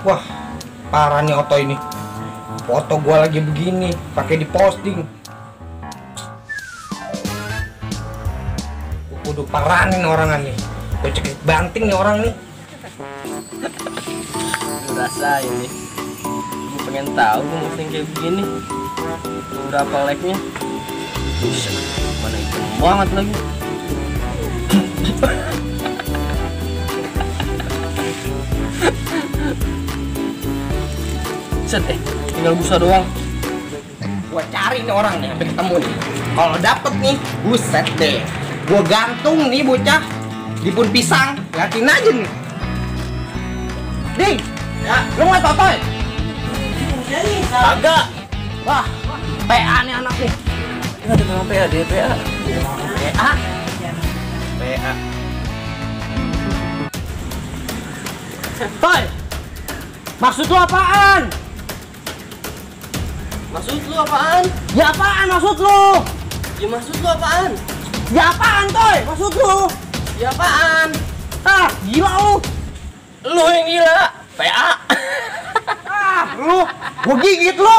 Wah, parah nih Oto ini. Foto gua lagi begini, pakai diposting. Gua kudu paranin orang nih. Gua cekik banting nih orang nih. Rasain nih. Gue pengen tahu gue posting kayak begini. Berapa like-nya? Buset, mana hitam banget lagi. Set, tinggal busa doang. Gua cari nih orang nih sampai ketemu nih. Kalau dapet nih, buset deh. Gua gantung nih bocah di pun pisang. Liatin aja nih. Ding, ya, lu nggak Totoy? Kagak. Wah, PA nih anak nih. Ini ada nama PA, dia PA. PA? PA. Toy, maksud lu apaan? Maksud lu apaan? Ya apaan maksud lu? Ya maksud lu apaan? Ya apaan Toy? Maksud lu? Ya apaan? Ah, gila lu. Lu yang gila. PA. Ah, lu, gua gigit lu.